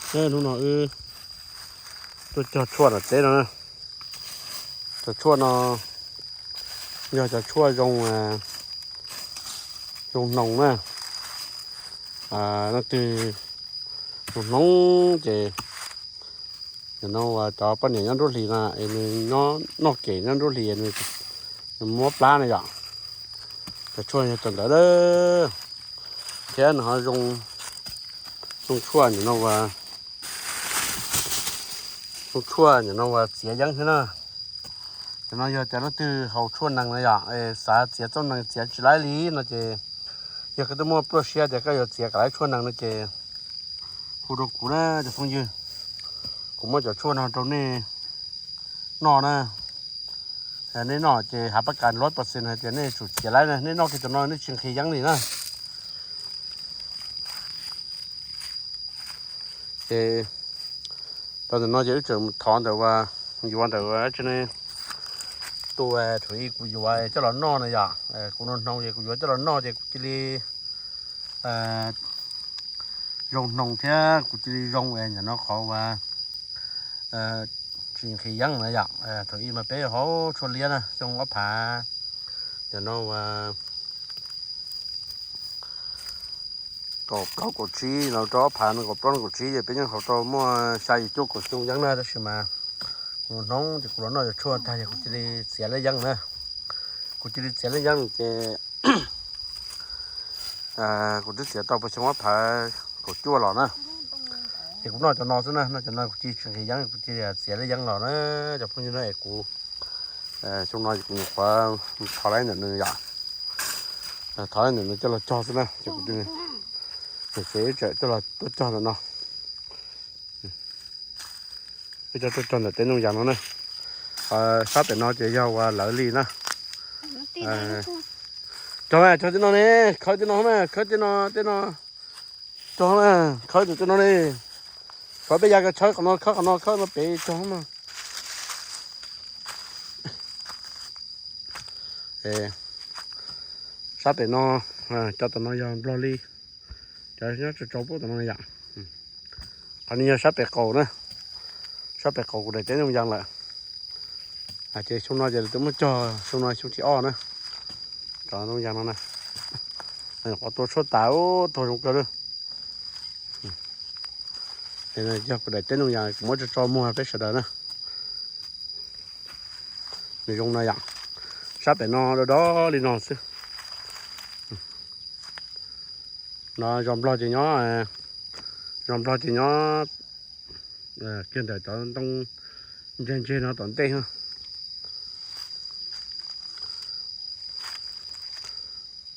Hnub no wb tuaj cog tshuaj tom teb no na. Cov tshuaj no yog cov tshuaj zoo, zoo hnoos na. Leej twg zoo hnoos ces nim no uas cov poj niam nyob nruab hlis na es nws nyob noj kem nyob nruab hlis, nws muab plab na yom. Cov tshuaj yog cov ntawd a, thiab nws ho zoo, zoo tshuaj nim no uas, zoo tshuaj nim no uas txiav yeeb thiab na. Cov no yog cov leej twg haus tshuaj nees na yom, xav txiav txoj nees txiav tsis laib li no ces, yog koj twb muaj pluaj siab tias koj yuav txiav kom laib tshuaj nees no ces hu rau kuv na cov phooj ywg. Kuv muab cov tshuaj no rau nej noj na. Nej noj ces hav pab kas lob pas xis hais tias nej tsum txiav laib na, nej noj kiag cov no nej tsis nqhis yeeb li na. Ces tau ntawm no ces wb tseem thov ntawm uas yuav ntawm tsi ne, tus thaum ub kuv yuav coj los noj na yom, kuv nug hnoos ces kuv yuav coj los noj ces kuv cia li zoo hnoos thiab kuv cia li zoo es nim no qhov uas tsis nqhis yeeb na yom. Thaum ub mas peb haus tshuaj liab na xyoo ob phav, nim no uas kaum plaub kaum tsib los rau ob phav no kaum plaub no kaum tsib ces peb yeej haus tau muaj xya yim cuaj kaum xyoo yeeb na, tab sis mas kuv nug hnoos ces kuv los noj cov tshuaj tag ces kuv cia li txiav liab yeeb na. Kuv cia li txiav liab yeeb ces kuv twb txiav tau puag xyoo ob phav kaum cuaj los na. Ces kuv noj cov no xwb na, noj cov no kuv cia li tsis nqhis yeeb, kuv cia li txiav liab yeeb los na. Cov phooj ywg na es kuv xyoo no ces kuv nyuam qhuav thov laib ntawm nws yom, thov laib ntawm nws coj los cog xwb na ces kuv, ces wb tseem coj los tuaj cog ntawm no. Wb coj tuaj cog ntawm teb Ntxooj Yas no na. Sab pem no ces yog uas lawv li na. Cog, cog tej no ne, khawb tej no na, khawb tej no, tej no. Cog na, khawb tej no ne. Kom peb ya ko tshawb qhov no, khawb qhov no, khawb no pem cog na. Sab pem no, cov tom no yog nplog li, cov nyob tso tso pub tom no yom. Qhov no yog sab pem qaum na, sab pem qaum kuv daim teb Ntxooj Yas lawm. Ces xyoo no ces lawv twb muab cog, xyoo no xyoo thib ob na, cov Ntxooj Yas no na. Nyuam qhuav tua tshuaj tas, tuag zoo kawg li. Yog kuv daim teb Ntxooj Yas kuv muab tso tso muag peb sawv daws na. Nws zoo no yom. Sab pem no do do li no xwb. No zos nplog ces nyob, zos nplog ces nyob kiag ntawm cov ntoo ntseg ntseg no tom ntej.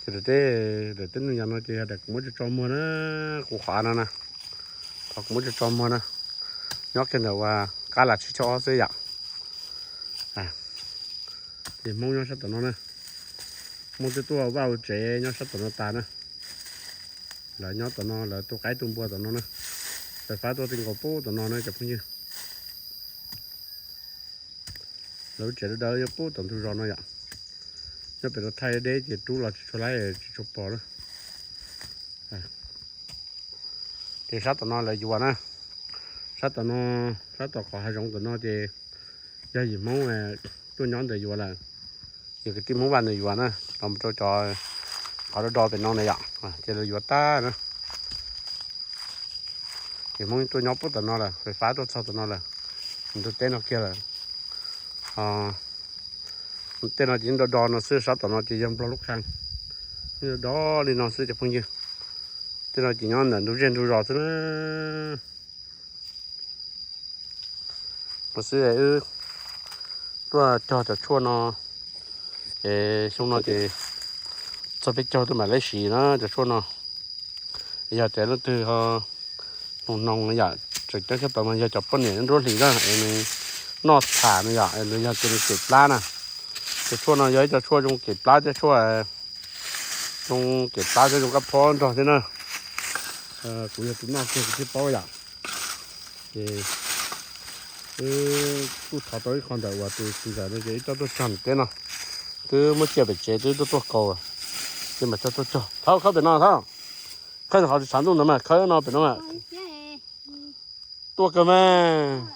Ces daim teb Ntxooj Yas no ces yog daim kuv muab tso tso muag na, kuv qhov av no na, qhov kuv muab tso tso muag na, nyob kiag ntawm uas qab las tsib caug ob xwb yom. Ces Hmoob nyob sab tom no na, Hmoob twb tuaj ua vaj ua tsev nyob sab tom no tas na. Lawv nyob tom no, lawv tu qaib tu npua tom no na, lawv fab tuaj ti nkaus pub tom no na cov phooj ywg. Lawv lub tsev dawb dawb nyob pub tom ntug zos no yom. Nyob pem rau thaij deb ces rub los tsis tshua laib tsis tshua pom na. Ces sab tom no lawv yuav na, sab tom no, sab tom qhov hav zoov tom no ces yog yim Hmoob tuaj nyob ntawd yuav lawm. Yog kwv tij Hmoob Vaj nws yuav na, los mus rau cov qhov do do pem no na yom, ces lawv yuav tag na. Ces Hmoob tuaj nyob pub tom no lawm, fais fab tuaj txog tom no lawm, ntug teb no kiag lawm. Tej no ces yeej do do no xwb, sab tom no ces yog Nplog lub qhee, yeej do do li no xwb cov phooj ywg. Tej no ces nyob ntawm ntug zej ntug zos xwb na. No xwb wb tuaj cog cov tshuaj no, es xyoo no ces txog peb caug tuaj mam li siv na cov tshuaj no. Yog tias leej twg ho hnoos hnoos yom, tseem ceeb tshaj plaws mas yog cov poj niam nruab hlis na es nws noj tham no yom, es nws yog tias nws kem plab na. Cov tshuaj no yog ib co tshuaj zoo kem plab thiab tshuaj zoo kem plab thiab zoo kab phob nrog thiab na. Kuv yog tus noj kiag kuv thiaj paub yom. Ces wb kuj thov tau ib qho ntawm uas tus txiv ntxawm no ces wb coj tuaj cog ntawm teb no, twb muab cia pem tsev twb tuaj tuaj kaus, ces mam coj tuaj cog. Thawb khawb pem no thawb, khawb qhov tshav ntuj ntawd mas khawb no pem no mas. Tuaj kawg mas.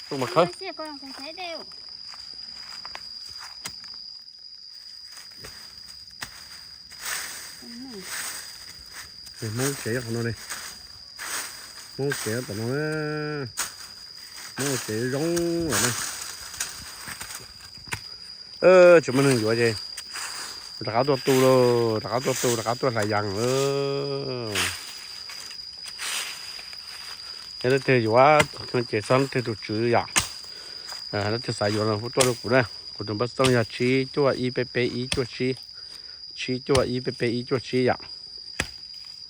Tuaj mas khawb. Hmoob tsev qhov no li. Hmoob tsev tom no. Hmoob tsev zoo lawm na. Tsis muaj neeg yuav ces rov qab tuaj tu lauj, rov qab tuaj tu, rov qab tuaj hlais yas. Yog leej twg yuav ces txog leej twg tus tswv yom. Leej twg xav yuav los hu tuaj rau kuv na. Kuv tus npawb xov tooj yog tsib cuaj ib peb peb ib cuaj tsib, tsib cuaj ib peb peb ib cuaj tsib yom.